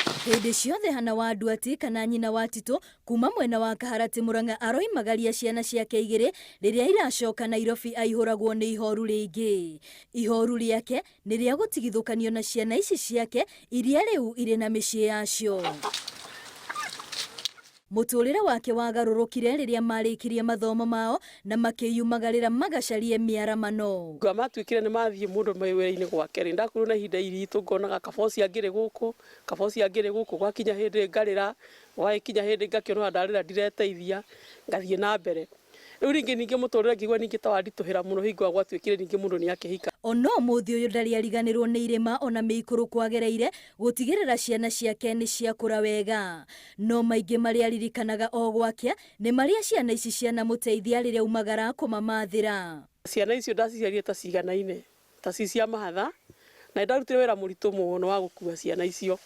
Hĩndĩ ciothe Hana wa Nduati kana nyina wa Tito kuma mwena wa Kaharati Murang'a aroimagaria ciana ciake igĩrĩ rĩrĩa iracoka Nairobi aihũragwo nĩ ihoru rĩingĩ. Ihoru rĩake nĩ rĩa gũtigithũkanio na ciana ici ciake iria rĩu irĩ na mĩciĩ yacio. Mũtũrĩre wake wagarũrũkire rĩrĩa marĩkirie mathomo mao na makĩyumagarĩra magacarie mĩaramano. Ngwa matuĩkire nĩ mathiĩ mũndũ wĩra-inĩ gwake rĩ, ndakorirwo na ihinda iritũ ngonaga kaba ũcio angĩrĩ gũkũ, kaba ũcio angĩrĩ gũkũ, gwakinya hĩndĩ ngarĩra, gwagĩkinya hĩndĩ ngakĩona ona ndarĩra ndireteithia, ngathiĩ na mbere. Rĩu rĩngĩ ningĩ mũtũrĩre ngĩigua ningĩ ta wanditũhĩra mũno hingo ĩyo gwatuĩkire ningĩ mũndũ nĩ akĩhika. Ona ũmũthĩ ũyũ ndarĩ ariganĩrwo nĩ irĩma ona mĩikũrũko agereire gũtigĩrĩra ciana ciake nĩ ciakũra wega. No maingĩ marĩa aririkanaga o gwakĩa nĩ marĩa ciana ici cianamũteithia rĩrĩa aumagara kũmamathĩra. Ciana icio ndaciciarire ta ciganaine, ta ci cia mahatha, na nĩ ndarutire wĩra mũritũ mũno wa gũkua ciana icio,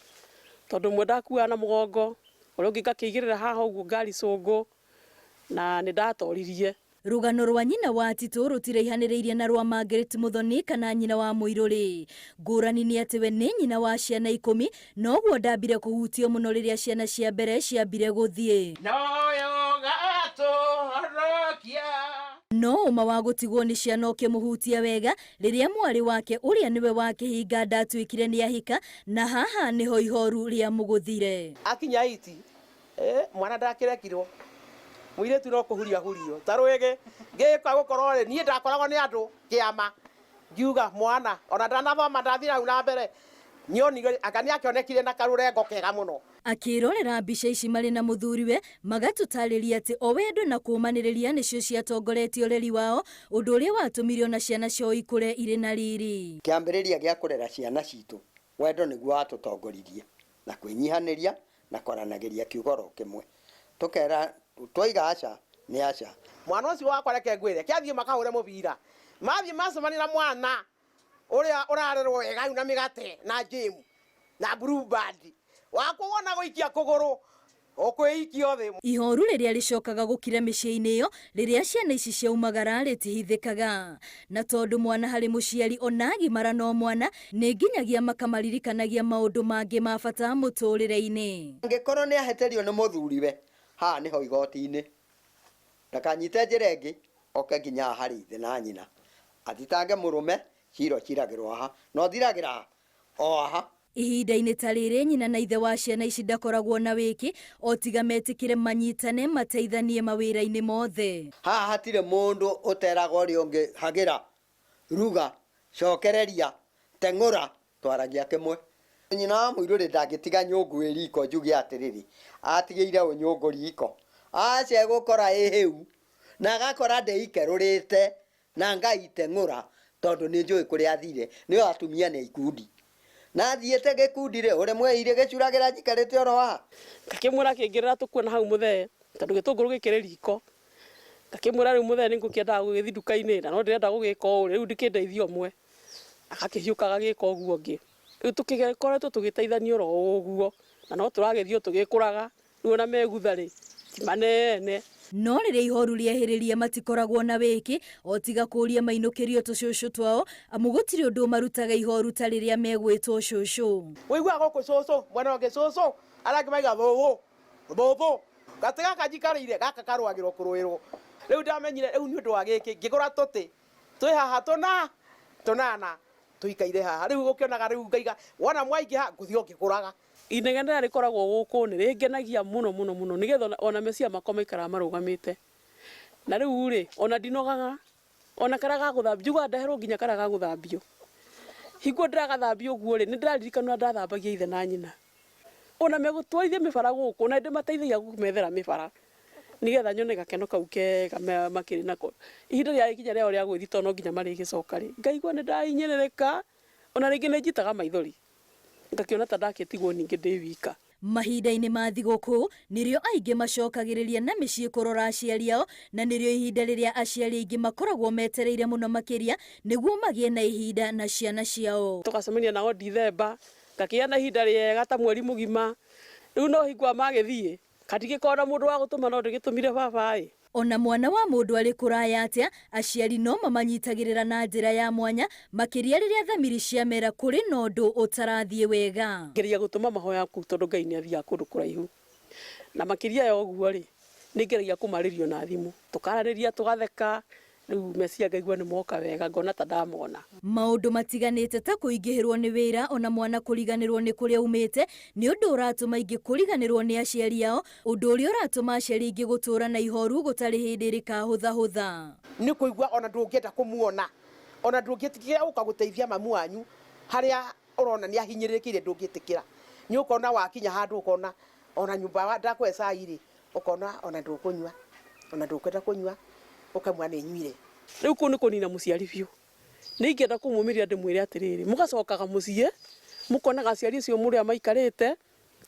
tondũ ũmwe ndakuaga na mũgongo, ũrĩa ũngĩ ngakĩigĩrĩra haha ũguo ngari cũngũ, na nĩ ndatoririe. Rũgano rwa nyina wa Tito rũtiraihanĩrĩirie na rwa Margaret Muthoni kana nyina wa Mũirũrĩ. Ngũrani nĩ atĩ we nĩ nyina wa ciana 10, noguo ndambire kũhutio mũno rĩrĩa ciana cia mbere ciambire gũthiĩ. No ũma wa gũtigwo nĩ ciana ũkĩmũhutia wega rĩrĩa mwarĩ wake ũrĩa nĩwe wa kĩhinga ndatuĩkire nĩ ahika, na haha nĩho ihoru rĩa mũgũthire. Akinya iti mwana ndakĩrekirwo mũirĩtu no kũhuria hurio ta rwĩgĩ ngĩka gũkorwo rĩ niĩ ndakoragwo nĩ andũ kĩama ngiuga mwana ona ndanathoma ndathiĩ hau na mbere nyonire anga nĩakĩonekire na karũrengo kega mũno. Akĩrorera mbica ici marĩ na mũthuriwe magatũtarĩria atĩ o wendo na kũũmanĩrĩria nĩcio ciatongoretie ũreri wao, ũndũ ũrĩa watũmire ona ciana ciao ikũre irĩ na riri. Kĩambĩrĩria gĩa kũrera ciana citũ wendo nĩguo watũtongoririe na kwĩnyihanĩria na kwaranagĩria kiugo oro kĩmwe, tũkera twaiga aca nĩ aca. Mwana ũcio wakwa reke ngwĩre kĩathiĩ makahũre mũbira, mathiĩ macemania na mwana ũrĩa ũrarerwo wega na mĩgate na jam na blue band wakwa wona gũikia kũgũrũ ũkwĩikia thĩ. Ihoru rĩrĩa rĩcokaga gũkira mĩciĩ-inĩ ĩyo rĩrĩa ciana ici ciaumagara rĩtihithĩkaga, na tondũ mwana harĩ mũciari ona agimara no mwana, nĩ nginyagia makamaririkanagia maũndũ mangĩ ma bata mũtũrĩre-inĩ. Angĩkorwo nĩ ahĩtĩrio nĩ mũthuriwe, haha nĩho igoti-inĩ, ndakanyite njĩra ĩngĩ, oke nginya haha harĩ ithe na nyina, athitange mũrũme, cira ũciragĩrwo haha, na ũthiragĩra o haha. Ihinda-inĩ ta rĩrĩ nyina na ithe wa ciana ici ndakoragwo na wĩki o tiga metĩkĩre manyitane mateithanie mawĩra-inĩ mothe. Haha hatirĩ mũndũ ũteraga ũrĩa ũngĩ hagĩra, ruga, cokereria, teng'ũra, twaragia kĩmwe. Nyina wa mũirũrĩ ndangĩtiga nyũngũ ĩ riko njuge atĩrĩrĩ, atigĩire ũ nyũngũ riko, aca egũkora ĩ hĩu na agakora ndĩikerũrĩte na ngaiteng'ũra tondũ nĩ njũĩ kũrĩa athire, nĩo atumia nĩ ikundi. Na athiĩte gĩkundi rĩ, ũrĩa mweire gĩcuragĩra njikarĩte oro haha. Ngakĩmwĩra akĩingĩrĩra tũkuona hau mũthee, tondũ gĩtũngũrũ gĩkĩrĩ riko. Ngakĩmwĩra rĩu mũthee nĩ ngũkĩendaga gũgĩthiĩ nduka-inĩ na no ndĩrenda gũgĩka ũũ, rĩu ndĩkĩndeithie ũmwe. Agakĩhiũka agagĩka ũguo ũngĩ. Rĩu tũkĩkoretwo tũgĩteithania oro ũguo, na no tũragĩthiĩ o tũgĩkũraga, rĩu ona megutha rĩ, ti manene. No rĩrĩa ihoru rĩehĩrĩria matikoragwo na wĩki o tiga kũũria mainũkĩrio tũcũcũ twao, amu gũtirĩ ũndũ marutaga ihoru ta rĩrĩa megwĩtwo cũcũ. Ũiguaga gũkũ cũcũ, mwena ũngĩ cũcũ, arĩa angĩ maiga thũthũ, thũthũ. Gatĩ gaka njikarĩire, gaka karũagĩrwo kũrũĩrwo. Rĩu ndamenyire rĩu nĩ ũndũ wa gĩkĩ, ngĩgũra tũtĩ, twĩ haha tũna, tũnana, tũikaire haha. Rĩu ũkĩonaga rĩu ngaiga, wona mwaingĩha, ngũthiĩ o ngĩgũraga. Inegene rĩrĩa rĩkoragwo gũkũ nĩ rĩngenagia mũno mũno mũno, nĩgetha ona meciria makwa maikaraga marũgamĩte. Na rĩu rĩ, ona ndinogaga, ona karĩa ga gũthambio, njugaga ndeherwo nginya karĩa ga gũthambio. Hingo ndĩragathambia ũguo rĩ, nĩ ndĩraririkana ũrĩa ndathambagia ithe na nyina. Ona megũtwarithia mĩbara gũkũ, na nĩndĩmateithagia kũmethera mĩbara, nĩgetha nyone gakeno kau kega makĩrĩ nako. Ihinda rĩagĩkinya rĩao rĩa gũgĩthiĩ tondũ no nginya marĩgĩcoka rĩ, ngaigua nĩ ndahinyĩrĩrĩka, ona rĩngĩ nĩ njitaga maithori, ngakĩona ta ndagĩtigwo ningĩ ndĩ wika. Mahinda-inĩ ma thigũkũ nĩrĩo aingĩ macokagĩrĩria na mĩciĩ kũrora aciari ao, na nĩrĩo ihinda rĩrĩa aciari aingĩ makoragwo metereire mũno makĩria nĩguo magĩe na ihinda na ciana ciao. Tũgacemania nao Dithemba, ngakĩgĩa na ihinda rĩega ta mweri mũgima. Rĩu no hingo magĩthiĩ, kandigĩkorwo na mũndũ wa gũtũma no ndĩgĩtũmire baba ĩ. Ona mwana wa mũndũ arĩ kũraya atĩa, aciari no mamanyitagĩrĩra na njĩra ya mwanya, makĩria rĩrĩa thamiri ciamera kũrĩ na ũndũ ũtarathiĩ wega. Ngeria gũtũma mahoya kũu tondũ Ngai nĩ athiaga kũndũ kũraihu. Na makĩria ya ũguo rĩ, nĩ ngeragia kũmarĩrio na thimũ, tũkaranĩria, tũgatheka, rĩu meciria ngaigua nĩ moka wega, ngona ta ndamona. Maũndũ matiganĩte ta kũingĩhĩrwo nĩ wĩra ona mwana kũriganĩrwo nĩ kũrĩa aumĩte nĩ ũndũ ũratũma aingĩ kũriganĩrwo nĩ aciari ao, ũndũ ũrĩa ũratũma aciari aingĩ gũtũũra na ihoru gũtarĩ hĩndĩ rĩkahũthahũtha. Nĩ kũigua ona ndũngĩenda kũmuona, ona ndũngĩtĩkĩra gũka gũteithia mamu wanyu harĩa ũrona nĩ ahinyĩrĩrĩkĩire, ndũngĩtĩkĩra. Nĩ ũkona wakinya handũ ũkona ona nyũmba ndakũhe cai rĩ, ũkona ona ndũkũnyua, ona ndũkwenda kũnyua, ũkamua nĩ nyuire. Rĩu kũu nĩ kũnina mũciari biũ. Nĩ ingĩenda kũmũmĩrĩria ndĩmwĩre atĩrĩrĩ, mũgacokaga mũciĩ, mũkonaga aciari acio mũrĩa maikarĩte,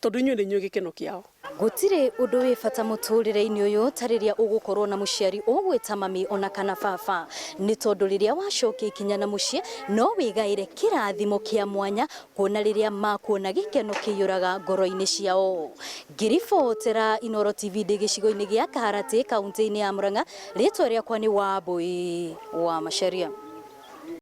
tondũ inyuĩ nĩ inyuĩ gĩkeno kĩao. Gũtirĩ ũndũ wĩ bata mũtũrĩre-inĩ ũyũ ta rĩrĩa ũgũkorwo na mũciari ũgwĩta mami ona kana baba, nĩ tondũ rĩrĩa wacokia ikinya na mũciĩ no wĩgaĩre kĩrathimo kĩa mwanya, kuona rĩrĩa makuona gĩkeno kĩiyũraga ngoro-inĩ ciao. Ngĩribotera Inooro TV ndĩ gĩcigo-inĩ gĩa Kaharatĩ kaunti-inĩ ya Murang'a, rĩtwa rĩakwa nĩ Wambui wa Macharia.